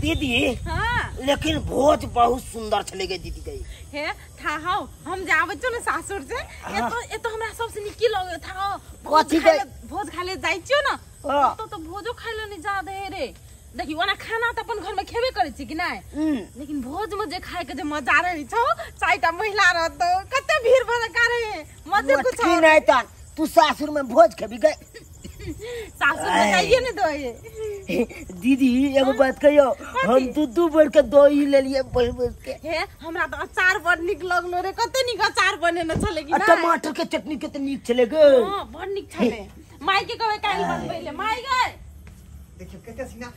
दीदी। हां, लेकिन भोज बहुत सुंदर छले गे दीदी गई। हे था हौ, हम जाबै छौ ने सासुर से, ए तो हमरा सबसे निकी लगे था हौ। कथी के भोज खाले जाइ छियो न, तो भोजो खाइले नहीं जा दे रे। देखी ओना खाना त अपन घर में खेबे करै छी कि नै, लेकिन भोज में जे खाए के जे मजा रहै छौ, चारिटा महिला रहतौ, कते भीड़ भड़का रहे, मजे कुछ की नै त तू सासुर में भोज खेबी गई? सासुर में जाइए ने दोए। दीदी एगो बात कहियो, हम दू दू बेर के दही लेलिए बैठ बैठ के। हे हमरा त अचार बड़ नीक लगलो रे, कते नीक अचार बनेने छले कि नै? टमाटर के चटनी कते नीक छले गे। हां, बड़ नीक छले। माई के कहबे काल्हि बनबै ले। माई गए देखियो कते सीना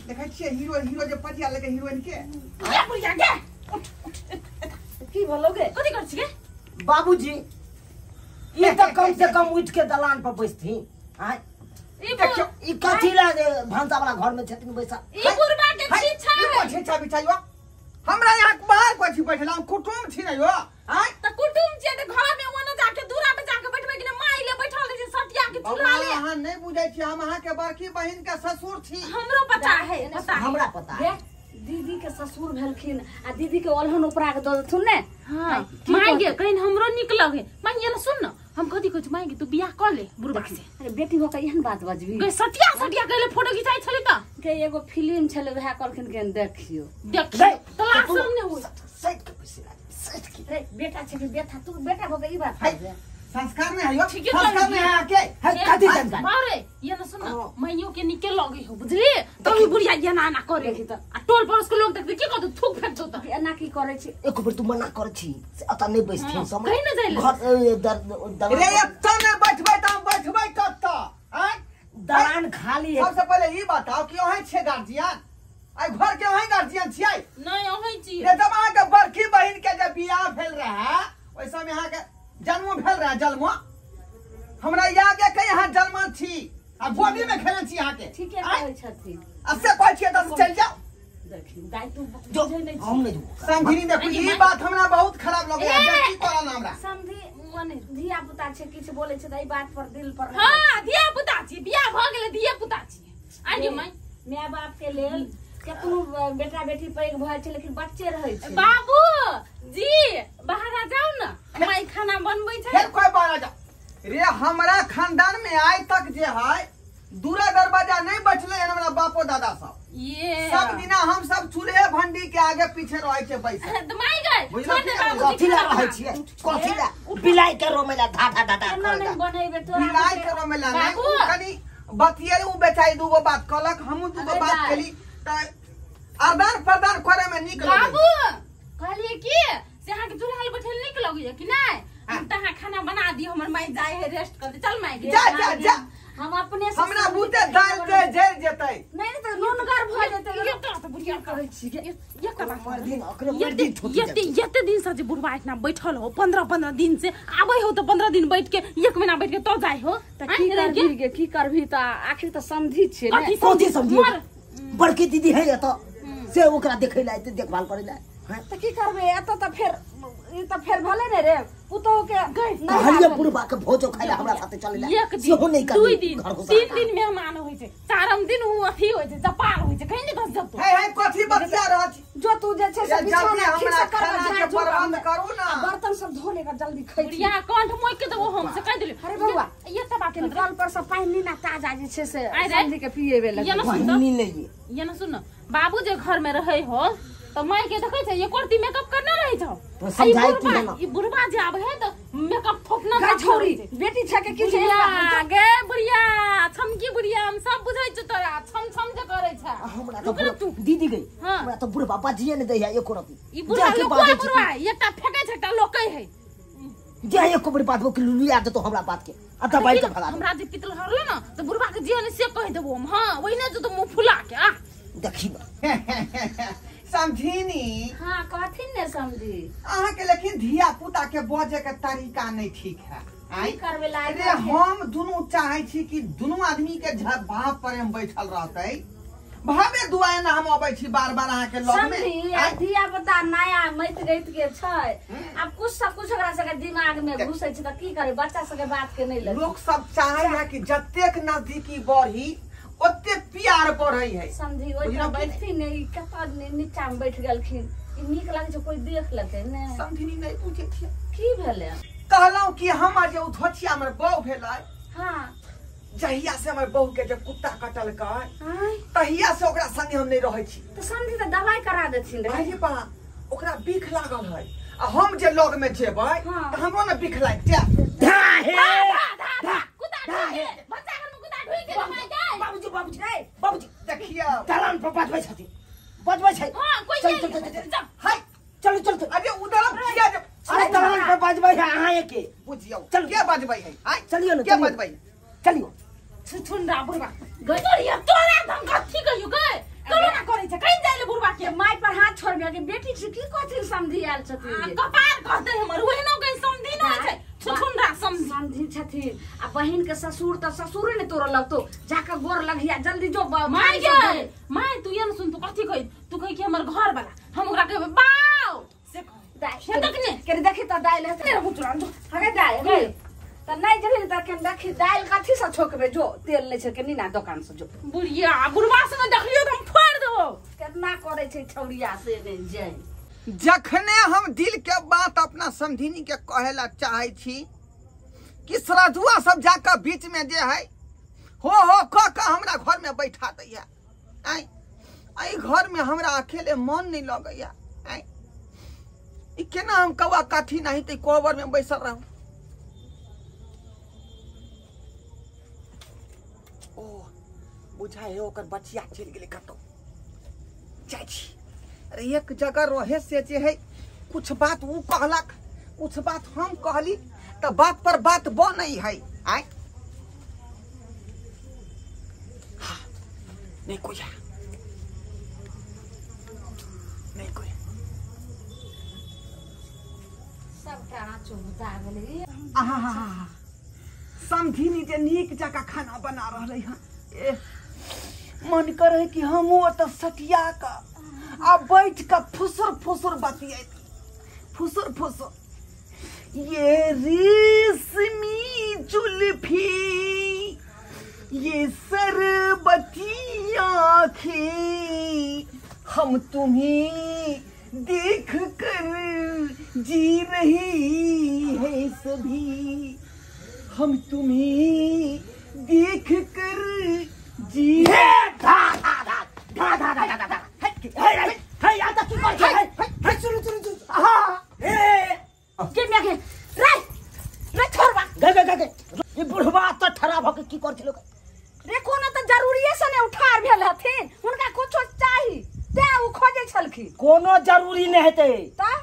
देखै छियै, हीरो हीरो जे पटिया लगे हीरोइन के। या बुढ़िया गे, उठ उठ, की भलो गे? कथि कर छी गे? बाबूजी ई त कम से कम उठ के दलान पर बैसथिन। आय देखियो ई कथी ला भानसा वाला घर में छथिन बैसा। ई बुढ़बा के छीछा ई को छीछा बिछाइयो, हमरा यहाँ बाहर कोइ छी बैठल, हम कुटुम छी न यो। आय त कुटुम छी त घर में ओना जाके दूरा पे जाके बैठबे कि न? माई ले बैठल रहे सटिया के चूल्हा ले। अहाँ नहीं बुझै छी, हम अहाँ के बड़की बहिन के ससुर छी। हमरो पता है, पता है, हमरा पता है। दीदी के ससुर भेलखिन आ दीदी के ओलहन उपरा के दऽ देथुन ने। हां माई गे कहिन हमरो नीक लगे। माई ये न सुन न, हम कथि कहै छी माई गे, तू बियाह क ले बुढ़बा से। अरे बेटी हो के एहन बात बजबी गे? सटिया सटिया गेले फोटो खिचाइ छली त के एगो फिल्म छले, वएह कहलखिन के देखियो देखियो त लाशम ने हो सट के पैसा सट के। रे बेटा छै बेटा, तू बेटा हो के ई बात है? संस्कार नहीं है यो, संस्कार नहीं है के है कथि संस्कार? बारे ये न सुन न, माइयो के निके लगे हो बुझली, तभी बुढ़िया ये ना ना करे त आ टोल पड़ोस के लोग देखते की कहत, थूक फेंक दो त एना की करे छी? एक बेर तू मना कर छी से अत नहीं बैसथिन, समझ कहीं न जाइले घर दर रे। एत ने बैठबै त हम बैठबै कत? आय दलान खाली है। सबसे पहले ई बताओ कि ओहे छे गार्जियन? आई घर के ओहे गार्जियन छियै? नहीं ओहे छी रे। जब अहाँ के बड़की बहिन के जे बियाह भेल रहे, ओइ समय अहाँ के जन्मो भेल रहे, जन्मो हमरा याद है के यहाँ जन्म छी आ गोदी में खेलन छी अहाँ के। ठीके कहै छथिन। आ से कहै छियै त चल जाओ। देखी दाइ तू बुझै नै छी, हम नै देबो। समधिनी देखू ई बात हमरा बहुत खराब लगैया, की करल हमरा समधि मने धिया पुता छै, किछ बोलै छै त ई बात पर दिल पर। हां धिया पुता छी, बियाह भ गेलै धिया पुता छी। आइ माई my बाप के लेल केतनो बेटा बेटी पैघ भऽ छै लेकिन बच्चे रहै छै। बाबू जी बाहर जाओ न, माई खाना बनबै छै। फेर कोई बाहर जाओ रे। हमरा खानदान में आइ तक जे है दूरा दरवाजा नहीं बचले हन हमरा बापो दादा सब। ये सब दिना हम सब चूल्हे भंडी के आगे पीछे रहै छै बैसल। त माई गए छोड़ दे बाबू कथी ला रहै छियै? कथी ला बिलाई के रोमेला धा धा धा धा एना नहीं बनेबे तोरा बिलाई के रोमेला नहीं। कनी बतिये उ बेचाई दूगो बात कहलक, हमहु दूगो बात केली त आदान प्रदान करे में नीक लगे। बाबू कहलिए की से अहाँ के चूल्हा लग बैठल नीक लगैया कि नै? हम त अहाँ खाना बना दियो, हमर माई जाय है रेस्ट कर दे। चल माई गे जा जा जा, हम अपने से हमरा बूते दाल के जर जेतै नहीं त नूनगर भ जेतै। ये त बुढ़िया कहै छी ये त बात मर दिन ओकरे मर दिन ठोकी ये ये दिन से जे बुढ़वा इतना बैठल हो, 15-15 दिन से आबै हो त 15 दिन बैठ के एक महीना बैठ के तो जाय हो त की करबी गे? की करबी त आखिर त समझी छियै ने। कथि समझी? बड़की दीदी है एत से ओकरा देखै ला एते देखभाल करै ला। त की करबे एत त फेर ई त फेर भले ने रे पुतोह के कहलिए बुढ़बा के भोजो खाइला हमरा साथे चलेला, सेहो नहीं करबी। 2 दिन 3 दिन मेहमान होइ छै, चारम दिन उ अथी होइ छै, जपार होइ छै, कहीं नै घस जतो। हे हे कथि बतिया रहल छी? जो तू जे छै से बिछौना ठीक से कर, खाना के प्रबंध करू ना, बर्तन सब धो लेकर जल्दी खै। बुढ़िया कंठ मोइ के देबो हम से कह देली। अरे बौआ ये त बात कल पर से पानी ना ताजा जे छै से समझी के पिएबे लगे। पानी नहीं ये न सुन बाबू जे घर में रहै हो त माई के देखै छै एको मेकअप करना रहै छौ। तो समझाई की ना ई बुढ़वा जे आबै है त मेकअप थोपना गा छोरी बेटी छै के की छै गे बुढ़िया छमकी बुढ़िया हम सब बुझै छु तोरा छम छम जे करै छै। हमरा त दीदी गई, हमरा त बुढ़वा बाजिए ने दै है एको रति। ई बुढ़वा लोक बुढ़वा एकटा फेकै छै एकटा लोकै है। जे एको बेर बात के लुलिया देतो हमरा बात के आ दबाई के भगा। हमरा जे पितल हरलो न त बुढ़वा के जे ने से कहि देबो हम। हां ओइने जो त मुंह फुला के आ देखी समझीनी। हाँ कहथिन ने समझी अहाँ के, लेकिन धिया पुता के बजे के तरीका नहीं ठीक है। की करबे लागे रे? हम दुनू चाहे छी कि दुनू आदमी के भाव प्रेम बैठल रहतै, भावे दुआए ना हम अबै छी बार बार अहाँ के लग में। समझी धिया पुता नया मति गति के छै, आब कुछ सब कुछ ओकरा सबके दिमाग में घुसै छै त की करे, बच्चा सबके बात के नहीं लगे। लोग सब चाहे है कि जतेक नजदीकी बढ़ी ओते प्यार बढ़ै है। समझी ओइ पर बैठथिन ने, ई कतऽ नीचा में बैठ गेलखिन, ई नीक लागै छै कोई देख लेतै ने। समधिनी नहीं पूछे छियै की भेलै? कहलहुँ कि हमर जे धोथिया हमर बहू भेलै, हाँ, जहिया से हमर बहू के जब कुत्ता कटलकै तहिया से ओकरा संगे हम नहीं रहै छी। तऽ समझी तऽ दवाई करा देथिन रे। अरे बा ओकरा बिख लागल है आ हम जे लग में जेबै तऽ हमरो ने बिख लागि जायत। कुत्ता ढुकि गेलै बच्चा घर में, कुत्ता ढुकि गेलै माय गै। बाबूजी बाबूजी बाबूजी देखियौ दलान पर बजबै छथिन, बजबै छै। हां कोई चल चल चल हाय चलू चलू। अरे उधर किया जे अरे दलान पर बजबै है अहाँ के बुझियौ चलू। के बजबै है? आय चलियौ ने, के बजबै? चलियौ। छुछुंडा बुढ़बा गई तोरा धम कथी कहियो गई कोना करै छै कहीं जाइले बुढ़बा के my पर हाथ छोड़बे के बेटी छै की कथि समझी आयल छथिन? कपार कहते हमर ओहनो गई समझी न छै छुछुंडा समझी छथिन। आ बहिन के ससुर त ससुरे ने तोरा लगतो, जाके गोर लगिया जल्दी जो my गई my. तू ये न सुन, तू कथी कहि? तू कहि कि हमर घर वाला हम ओकरा कहबै बाउ से दाइ देखने के देखी त दाइल है तेरे बुचरा जो हगे दाइ गई त नहीं जली त केन देखी दाइल कथी से छोकबे जो तेल ले छै के नीना दुकान से जो बुढ़िया बुढ़वा से न देखलियो त हम फोड़ देबो। केतना करे छै छौड़िया से नहीं जाय। जखने हम दिल के बात अपना समधिनी के कहेला चाहे छी कि श्रद्धुआ सब जाकर बीच में जे है हो हो कह के हमरा घर में बैठा दैया। आय आई घर में हमरा अकेले मन नहीं लगैया। आय ई केना हम कौआ काठी नहीं ते कोबर में बैसल रहूं। ओ बुझाय है ओकर बचिया चलि गेलै कतौ। जाइ छी अरे एक जगह रहे से जे है कुछ बात ऊ कहलक कुछ बात हम कहली त बात पर बात बनै है। आय हाँ, नहीं कोई है, नहीं कोई। सबटा आँचो बुझा गेलै। आहा समधिनी जे नीक जकाँ खाना बना रहलै हन। ए मन करे कि हमहूँ ओतऽ सटिया कऽ आ बैठ कऽ फुसुर फुसुर बतियैती, फुसुर फुसुर। ये रेशमी जुल्फी ये सरबती आँखें हम तुम्हें देख कर जी रही है सभी, हम तुम्हें देख कर जी धा धा धा धा धा धा धा धा। हे हे हे आता की कर छै? हे सुनु सुनु सुनु। आहा हे के म्या के रे रे छोड़बा गे गे गे ई बुढ़बा त ठरा भ के की कर छलो रे? कोनो त जरूरीए से ने उठार भेल हथिन, हुनका कुछो चाही ते उ खोजे छलखिन। कोनो जरूरी नहीं हेतै,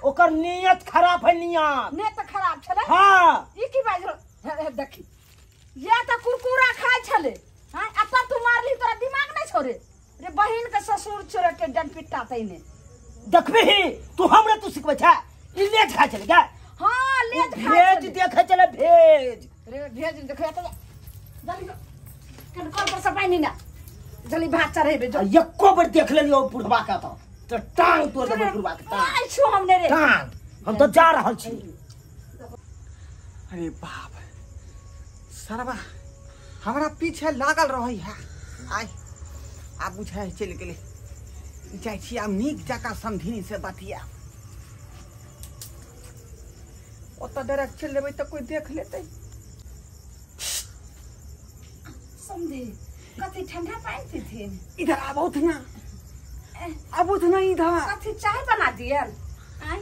ओकर नियत खराब है। नियत ने त खराब छलै। हां ई की बाज हे देखी ये त कुरकुरा खाय छले। हां आ तब तू मारली तोरा दिमाग नहीं छोड़े रे? बहिन के ससुर छोड़े के डंपिट्टा तैने देखबी तू हमरा तू सिखबै छै? ई लेज खाय छलै गे। हां लेज खाय भेज देखै छलै भेज रे भेज देखै त जल्दी कन कल पर से पानी ना जल्दी भात चढ़ेबे जो। एको बेर देख लेलियो बुढ़बा के त टांग तोड़ देबै बुढ़बा के टांग। आइ छु हमने रे टांग। हम त जा रहल छी। अरे बाप सरवा हमरा पीछे लागल रहै है। आय आब बुझाय चलि गेलै। जाइ छी आब नीक जकाँ समधिनी से बतिया। ओतऽ डायरेक्ट चलि जेबै तऽ कोई देख लेतै। समझी कथी ठंडा पानी पीथिन? इधर आबौथ ना, आबौथ ना इधर। कथी चाय बना दियन? आय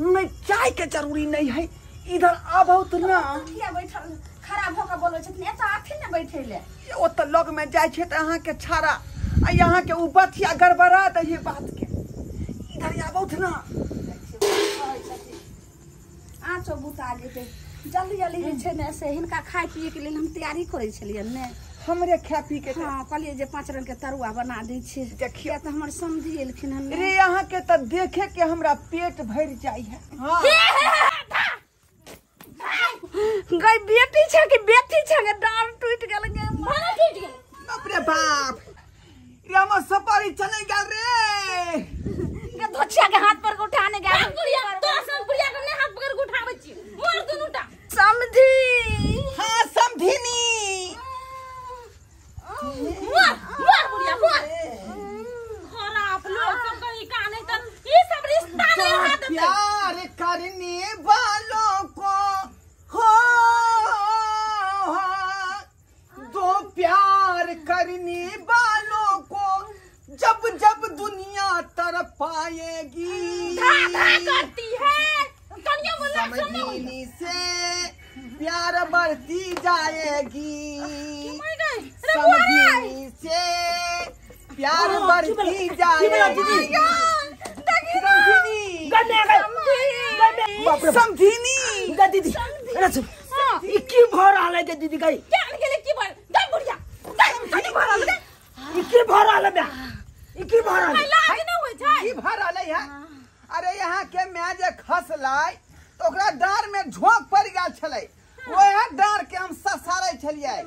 नहीं चाय के जरूरी नहीं है, इधर आबौथ ना। किया बैठल खड़ा भ के बोलै छथिन? एतऽ आथिन ने बैठै ले। ओतऽ लग में जाइ छै तऽ अहाँके छाड़ा आ यहाँ के उ बथिया गड़बड़ा दै है बात के। इधर आबौथ ना। आँचो बुता जेतै जल्दी जल्दी जे छै ने से हिनका खाय पिए के लेल हम तैयारी करै छलियनि ने। हमरे खाय पी के? हाँ कहलियै जे 5 रंग के तरुआ बना दै छियै। देखियौ तऽ हमर समझी एलखिन हन रे। अहाँ के तऽ देखे के हमरा पेट भरि जाइ है। हाँ गई बेटी छै कि बेटी छै गे? डार टूटि गेल गे, माना टूटि गेल। बाप रे बाप रे हमर सपारी चले गेल रे। गे धोछिया के हाथ पर के उठाने गेल। बुढ़िया तोरा सन बुढ़िया के ने हाथ पकड़ के उठाबै छी मोर दुनूटा। समधी। हाँ समधिनी। मोर धा करती है कनिया बोला समझिनी से प्यार बढ़ती जाएगी। समझिनी से प्यार बढ़ती जाएगी। समझिनी दीदी ई की भ रहल है दीदी गई क्या गेले की भर दे बुढ़िया दे कथि भ रहल है ई की भ रहल है ई की भ रहल है लाज न होय छै की भ रहल है। अरे यहाँ के my जे खसलै तो ओकरा डार में झोंक पड़ गेल छलै, ओहे डार के हम ससारै छलियै।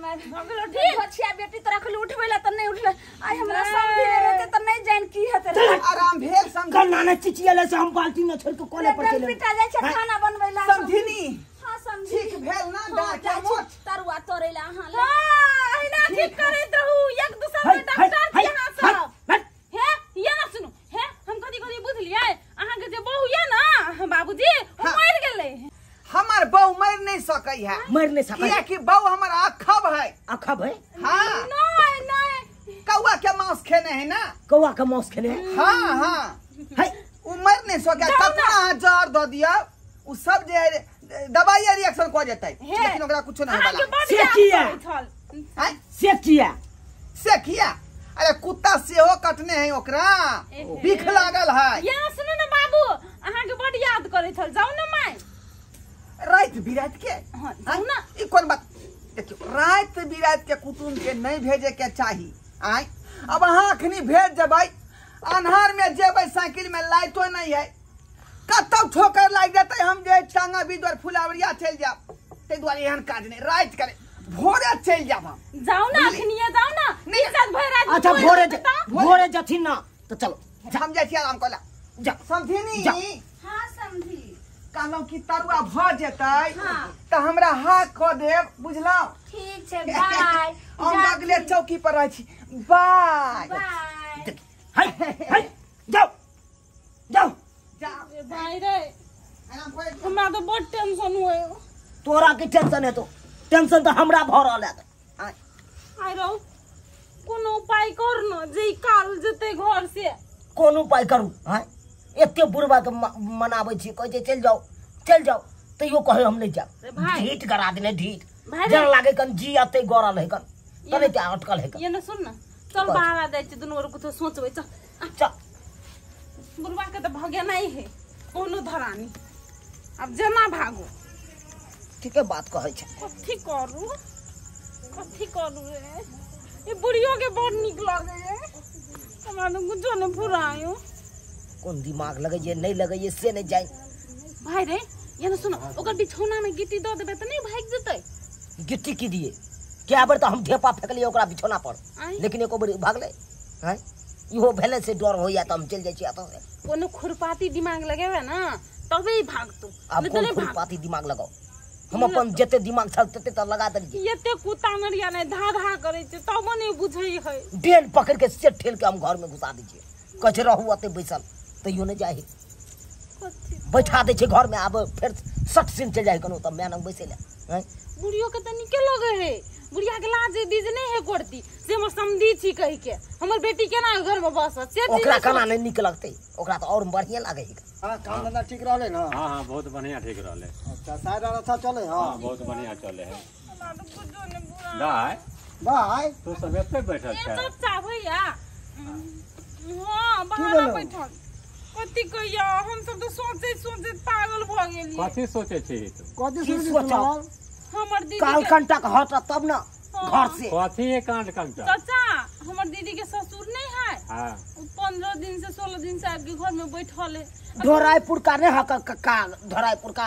ठीक बेटी तोरा खली उठबै ला त नहीं उठले। आइ हमरा समझी रहते त नहीं जान की हेतै। आराम भेल समझी कल नाना चिचियाले से हम बाल्टी न छोड़ के कोले पर चले पिटा जाय छै खाना बनबै ला। समझिनी हां समझी ठीक भेल ना डार के मोच तरुआ तोरै ला हां ले। हां अहिना ठीक करैत रहू एक दूसर के डॉक्टर के हां सब। हे ये ना सुनू हे हम कथि कथि बुझलियै अहाँ के जे बहू ये ना बाबूजी ओ मर गेलै। हमार बहू मर नहीं सकै है, मर नहीं सकै किया कि बहू हमर अखब है। अखब है? हां नहीं नहीं कौआ के मांस खेने है ना, कौआ के मांस खेने है। हां हां है उ मर नहीं सकै, कतना जहर द दिया उ सब जे दवाई रिएक्शन क जेतै लेकिन ओकरा कुछो नहीं होला। से किया से किया से किया? अरे कुत्ता सेहो कटने है ओकरा बिख लागल है। ये सुनू ना बाबू अहाँ के बड याद करै छल जाउ ना my रात बिरात के। हां जाउ ना ई कोन बात देखियो रात बिरात के कुटुम के नहीं भेजे के चाही। आय अब अहाँ अखनी भेज जबै अन्हार में जेबै साइकिल में लाइटो नहीं है कतौ ठोकर लागि जेतै हम जे टांगा बीदर फुलावरिया चलि जाब ताहि दुआरे एहन काज नहीं रात करे भोरे चलि जाब हम। जाउ ना अखनिए जाउ ना इज्जत भरि रात। अच्छा भोरे भोरे जथिन ना तो चलो हम जाइ छी आराम कऽ ला। जा समझिनी? हां समझी कहलहुँ कि तरुआ भ जेतै तऽ हमरा हाथ कऽ देब बुझलहुँ? ठीक छै बाय। हम अगले चौकी पर रहै छी बाय बाय। हाय हाय जाओ जाओ जाओ भाई रे हमरा तो बहुत टेंशन होय। तोरा के टेंशन है तो टेंशन तो हमरा भ रहल है। आइ रौ कोनो उपाय कर न जे काल जेतै घर से। कोन उपाय करू? हां एते बुढ़बा के मनाबै छी कहै छै चलि जाओ चलि जाओ तैयो कहै हम नहीं जाब। ढीठ करा देने ढीठ जर लागे कन जी अते गरल है कन तने ते अटकल है कन। ये न सुन न चल बाहर आ जाइ छी दुनू और कुछो सोचबै चल चल। बुढ़बा के त भगेनाइ है कोनो धरानी अब जेना भागो। ठीके बात कहै छै। कथी करू कथी करू रे ई बुढ़ियो के बड़ नीक लगै है हमरा त कुछो न फुरायो। कोन दिमाग लगैये नहीं लगैये से नहीं जाए। भाई रे ये न सुन ओकर बिछौना में गिट्टी the देबै त नहीं भागि जेतै? गिट्टी की दिए क्या बेर त हम ढेपा फेकलियै ओकरा बिछौना पर लेकिन एको बेर भागलै हैं इहो भेलै से डर होइया त हम चलि जाइ छी एतऽ से। कोनो खुरपाती दिमाग लगेबै ना तबे भागतौ। आब कोन खुरपाती दिमाग लगाओ हम अपन जते दिमाग छल तते त लगा देलियै। एते कुत्ता नरिया नै धा धा करै छै तबो नै बुझै है। डेन पकड़ के से ठेल के हम घर में घुसा दै छियै कहै छै रहू एते बैसल तैयो नहीं जाइ बैठा दै छै घर में। आब फेर सट सिन चलि जाइ कनो तब my लग बैसै ले हैं। बुढ़ियो के त नीके लगै है बुढ़िया के लाज बीज नहीं है करती से हमर समधी छी कहि के हमर बेटी केना घर में बसत से ओकरा केना नहीं नीक लगतै ओकरा त और बढ़िया लागै है। हां काम धंधा ठीक रहले ना? हां हां बहुत बढ़िया ठीक रहले। अच्छा साइड और अच्छा चले? हां बहुत बढ़िया चले है। दाय बाय तू सब एते बैठल छै? चचा भैया हां बाहर बैठल कथि कहिया हम सब तो सोचैत सोचैत पागल भ गेलियै। कथि सोचै छी तू? कथि सोचै हमर दीदी काल कंटा के हट तब ना घर से। कथि है कांड कंटा? चाचा हमर दीदी के ससुर नहीं है। हां 15 दिन से 16 दिन से आबि के घर में बैठल है। धोराईपुर का ने हक का धोराईपुर का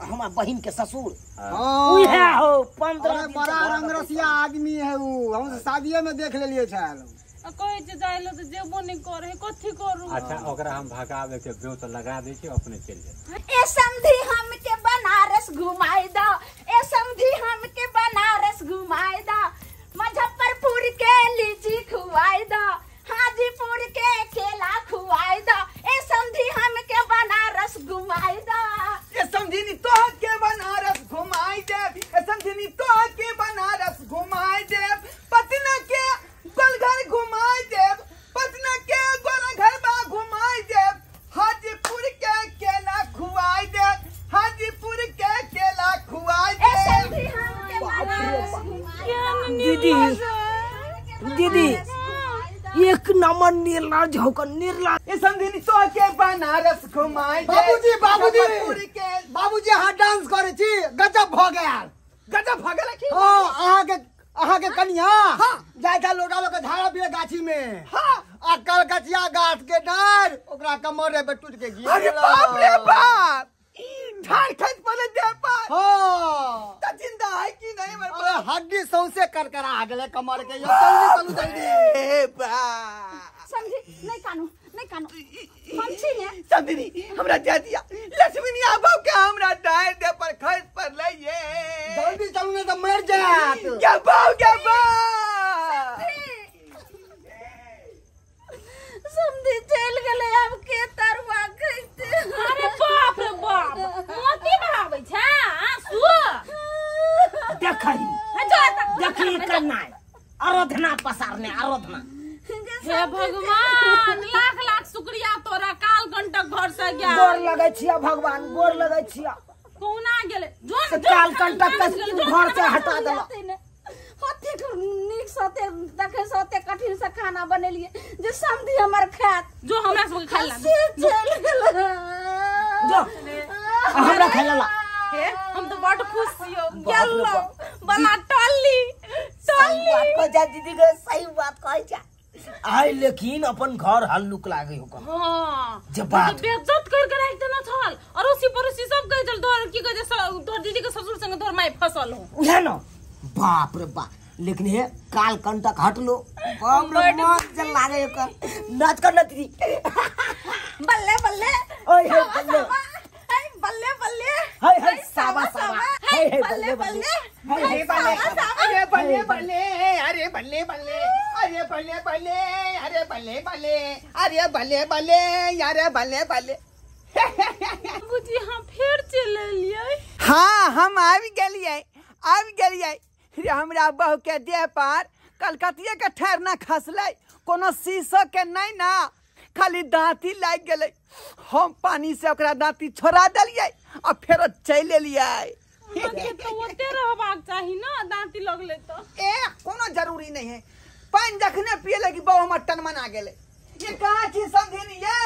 हमार बहिन के ससुर। हां उहे हो 15 दिन बड़ा रंगरसिया आदमी है उ हम से शादीए में देख लेलिए छल। आ कहै छै जाय ल त जेबो नहीं करे कथि करू? अच्छा ओकरा हम भगावे के ब्योत लगा दै छी अपने चलि जेतै। ए समधी हमके बनारस घुमाई द ए समधी हमके बनारस घुमाई द मुजफ्फरपुर के लीची खुआई द हाजीपुर के केला खुआई द ए समधी हमके बनारस घुमाई द। ए समधिनी तोह के बनारस घुमाई देब ए समधिनी तोह के बनारस घुमाई देब पटना के गोलघर घुमाई देब पटना के गोलघर बा घुमाई देब हाजीपुर के एक नंबर निर्लज होकर निर्लज। ए समधिनी तो के बनारस घुमाई दे। बाबूजी बाबूजी बाबूजी अहाँ डांस करै छी गजब भ गेल। गजब भ गेल की? हां अहाँ के कनिया हां जाय था लोटा लोग झाड़ा पिए गाछी में। हां आ कलकतिया गाछ के डार ओकरा कमरे पे टूट के गिर। अरे बाप रे बाप, ठाड़ खस पड़े दे पर। हां त जिंदा है कि नहीं मर? अरे हड्डी सौंसे करकरा गेले कमर के। यो जल्दी चलू जल्दी। ए बाप समझी नहीं कानू नहीं कानू हम छी ने समधिनी हमरा दे दिया लक्ष्मीनिया बाप के हमरा डाल दे पर खस पर लइए। जल्दी चलू ने त मर जात। क्या बाप क्या बाप समधी चल गेले अब के तरुआ खैते। अरे बाप रे बाप मोती बहाबै छै आंसू देखही देखी कन्नाय आराधना पसारने आराधना। हे भगवान लाख लाख शुक्रिया तोरा काल कंटक घर से गया। गोर लगै छिया भगवान गोर लगै छिया। कोना गेले जोन काल कंटक के घर से हटा देला। होते नीक से होते देखे से होते कठिन से खाना बनेलिए जे समधी हमर खात जो हमरा सब के खाइ ला से चल गेल जो हमरा खाइ ला। हे हम तो बड़ खुश छियो गेलो बना टल्ली सही बात कह जा दीदी के सही बात कह जा। आइ लेकिन अपन घर हल्लुक लागे हो। हां जे बात बेइज्जत कर के राख देना छल अड़ोसी पड़ोसी सब कह देल तोर की कह दे तोर दीदी के ससुर संग तोर माय फसल हो उहे न। बाप रे बाप लेकिन हे काल कंटक हटलो बाप रे मत जल लागे ओकर नाच कर न दीदी। बल्ले बल्ले ओए हे बल्ले हे बल्ले बल्ले हे हे सावा सावा हे हे बल्ले बल्ले हे बल्ले अरे बल्ले बल्ले अरे बल्ले बल्ले अरे बल्ले बल्ले अरे बल्ले बल्ले अरे बल्ले बल्ले अरे बल्ले बल्ले। बाबूजी हम फेर चल एलियै। हां हम आबि गेलियै आबि गेलियै। रे हमरा बहू के देह पर कलकतिये के ठेर ना खसलै कोनो शीशो के नहीं ना खाली दांती लागि गेलै। हम पानी से ओकरा दांती छोड़ा देलियै आ फेरो चलि एलियै। अहाँके तो ओते रहबाक चाही ना दांती लगलै तो। ए कोनो जरूरी नहीं है पानि जखने पिए लगी बहू हमर टनमना गेलै। ये कहाँ छी समधिनी ये?